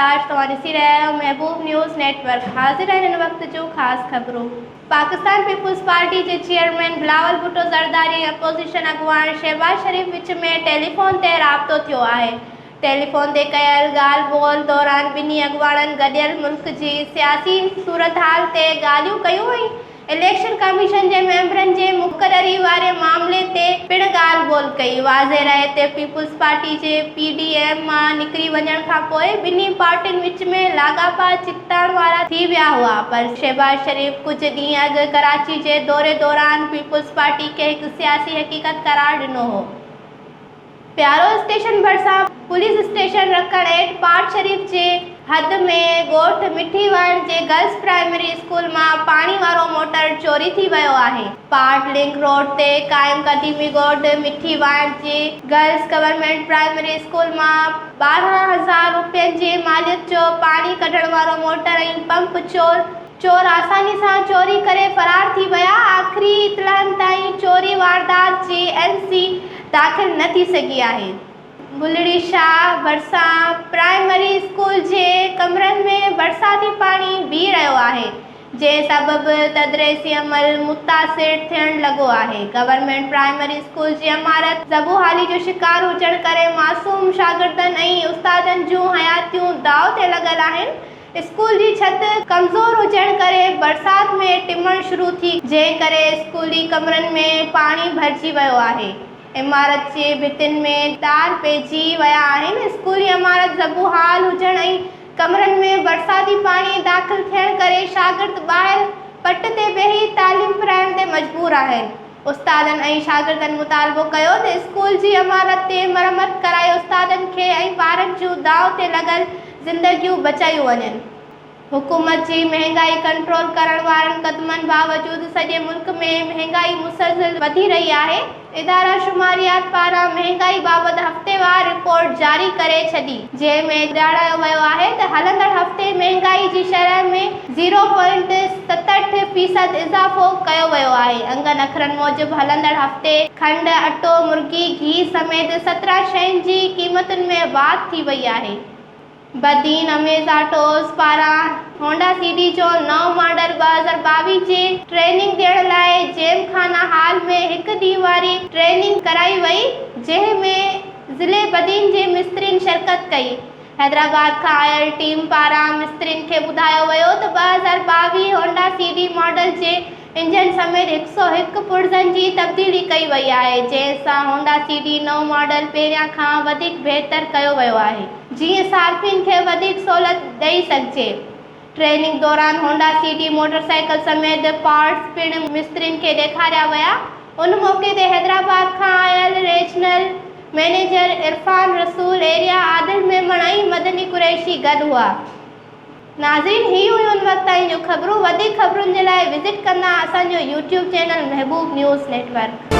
تاج توهان ڏسي رهيا آهيو محبوب نيوز نيٽ ورڪ حاضر آهن هن وقت جون خاص خبرون. پاڪستان پيپلز پارٽي جي چيئرمين بلاول ڀٽو زرداري ۽ اپوزيشن اڳواڻ شهباز شريف وچ ۾ ٽيليفون تي رابطو ٿيو آهي. ٽيليفون تي ڪيل ڳالهه ٻولهه دوران ٻنهي اڳواڻن گڏيل ملڪ جي سياسي صورتحال تي ڳالهيون ڪيون ۽ اليڪشن ڪميشن جي ميمبرن جي مقرري واري معاملي تي پڻ ڳالهه ٻولهه ڪئي. واضح رهي ته پيپلز پارٽي جي پي ڊي ايم مان نڪري وڃڻ کانپوء ٻنهي پارٽين وچ ۾ لاڳاپا ڇڪتاڻ وارا ٿي ويا هئا پر شهباز شريف ڪجهه ڏينهن اڳ ڪراچي جي دوري دوران پيپلز پارٽي کي هڪ سياسي حقيقت قرار ڏنو هو. پيارو اسٽيشن ڀرسان پوليس اسٽيشن رکڻ هيٺ پاٽ شريف جي حد ۾ ڳوٺ مٺي وڻ جي گرلس پرائمري اسڪول مان پاڻي وارو موٽر چوري ٿي ويو آهي. پاٽ لنڪ روڊ تي قائم قديمي ڳوٺ مٺي وڻ جي گرلس گورنمينٽ پرائمري اسڪول مان 12,000 روپين جي ماليت جو پاڻي ڪڍڻ وارو موٽر ۽ پمپ چور چور آساني سان چوري ڪري فرار ٿي ويا، آخري اطلاعن تائين چوري واردات جي اين سي داخل نه ٿي سگهي آهي. بلڙي شاهه ڀرسان پرائمري اسڪول جي ڪمرن ۾ برساتي پاڻي بيهي رهيو آهي، جنهن سبب تدريسي عمل متاثر ٿيڻ لڳو آهي. گورنمينٽ پرائمري اسڪول جي عمارت زبون حالي جو شڪار هجڻ ڪري معصوم شاگردن ۽ استادن جون حياتيون داء تي لڳل آهن، اسڪول جي ڇت ڪمزور هجڻ ڪري برسات ۾ ٽمڻ شروع ٿي جنهن ڪري اسڪولي ڪمرن ۾ پاڻي ڀرجي ويو آهي. عمارت جي ڀتين ۾ ڏار پئجي ويا آهن. اسڪولي عمارت زبون حال هجڻ ۽ ڪمرن ۾ برساتي پاڻي داخل ٿيڻ ڪري شاگرد ٻاهر پٽ تي ويهي تعليم پرائڻ تي مجبور آهن. استادن ۽ شاگردن مطالبو ڪيو ته اسڪول جي عمارت تي مرمت ڪرائي استادن کي ۽ ٻارن جون داء تي لڳل زندگيون بچايون وڃن. حڪومت جي مهنگائي ڪنٽرول ڪرڻ وارن قدمن باوجود سڄي ملڪ ۾ مهنگائي مسلسل وڌي رهي آهي. اداره شماريات پاران مهنگائي بابت هفتيوار رپورٽ جاري ڪري ڇڏي، جنهن ۾ ڄاڻايو ويو آهي ته هلندڙ هفتي مهنگائي جي شرح ۾ زيرو پوائنٽ ستهٺ فيصد اضافو ڪيو ويو آهي. انگن اکرن موجب هلندڙ هفتي کنڊ، اٽو، مرغي، گيهه سميت 17 شين جي قيمتن ۾ واڌ ٿي وئي آهي. بدين اميز آٽوز پاران هونڊا سي ڊي جو نئون ماڊل 2022 جي ٽريننگ ڏيڻ لاء جيم خانه هال ۾ هڪ ڏينهن واري ٽريننگ ڪرائي وئي جنهن ۾ ضلعي بدين جي مسترين شرڪت ڪئي. حيدرآباد کان آيل ٽيم پاران مسترين کي ٻڌايو ويو ته 2022 هونڊا سي ڊي ماڊل جي انجڻ سميت 101 پرزن جي تبديلي ڪئي وئي آهي، جنهن سان هونڊا سي ڊي نئون ماڊل پهريان کان وڌيڪ بهتر ڪيو ويو آهي، جيئن صارفين کي وڌيڪ سهولت ڏئي سگهجي. ٽريننگ دوران هونڊا سي ڊي موٽرسائيڪل سميت پارٽس پڻ مسترين کي ڏيکاريا ويا. ان موقعي تي حيدرآباد کان آيل regional manager Irfan Rasool, area Adil Memon ۽ Madani Qureshi گڏ هئا. ناظرين هي هيون هن وقت تائين جون خبرون وڌيڪ خبرن جي لاء وزٽ ڪندا اسان جو YouTube channel Mehboob news network.